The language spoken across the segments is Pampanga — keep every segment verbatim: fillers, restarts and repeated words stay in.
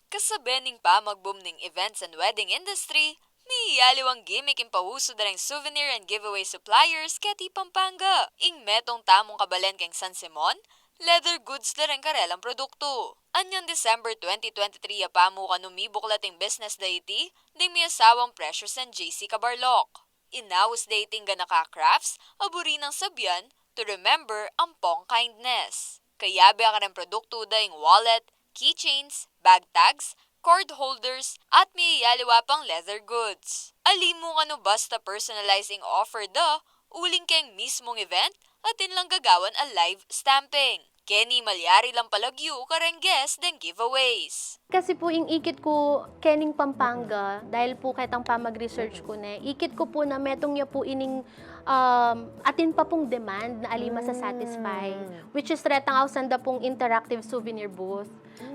Kasabe ning pamagboom ning events and wedding industry, miyayaliwang gimmick ing pauso da reng souvenir and giveaway suppliers keti Pampanga. Ing metung tamung kabalen keng San Simon, leather goods da reng karelang produktu. Anyang December twenty twenty-three ya pa mu kanu mibuklat ing business da iti deng miyasawang Precious and J C Cabarloc. Inaus da iting ganaka crafts a buri nang sabian to remember ampong kindness. Kayabe kareng produktu da ing wallet, keychains, bag tags, card holders, at miyayaliwa pang leather goods. Ali mu kanu basta personalize ing offer da, uling keng mismung event, atin lang gagawan a live stamping. Keni malyari lang palagyu kareng guest deng giveaways. Kasi pu ing ikit ku kening Pampanga, dahil pu ketang pamag-research ku ne, ikit ku pu na metung ya pu ining, um, atin pa pung demand na ali masasatisfy, which is retang ausan da pung interactive souvenir booth.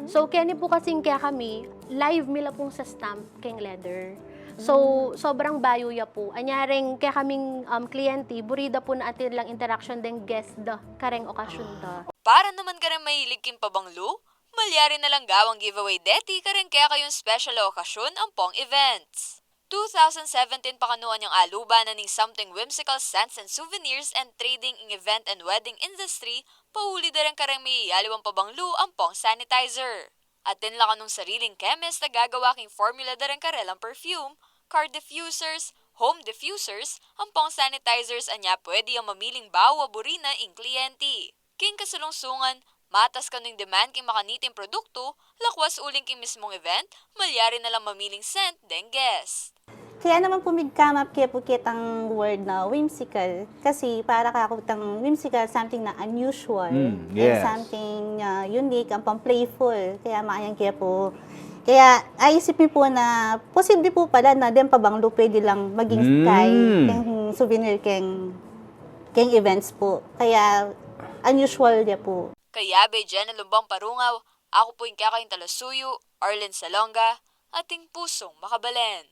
So, keni pu kasing kekami, live mi la pung sastamp keng leather. So, sobrang bayu ya pu. Anyareng kekaming, um, kliyente, buri da pu na atin lang interaction deng guest da kareng okasyun da. Para naman kareng mahilig king pabanglu, malyari na lang gawang giveaway deti kareng kekayung special a okasyun ampong events. Two thousand seventeen pa kanu anyang aluban na ning Something Whimsical Scents and Souvenirs and Trading ing event and wedding industry, pauli da reng kareng miyayaliwang pabanglu ampong sanitizer. Atin la kanung sariling chemist a gagawa king formula da reng karelang perfume, car diffusers, home diffusers, ampong sanitizers, anya pwede yang mamiling bau a buri na ing kliyente. King kasulungsungan, matas kanu ing demand king makaniting produktu, lakwas uling king mismung event, malyari na lang mamiling scent deng guest. Kaya naman pu mig-come up kaya pu ketang word na whimsical. Kasi para kaku itang whimsical, something na unusual. Mm, and yes. Something, ah, unique, ampong playful. Kaya makanyan kaya pu. Kaya aisip mi pu na posible pu pala na deng pabanglu pwede lang maging style keng souvenir, keng, keng events pu. Kaya unusual ya pu. Kayabe Jenna Lumbang Parungaw, aku pu ing kekayung talasuyu, Arlene Salonga, ating pusung makabalen.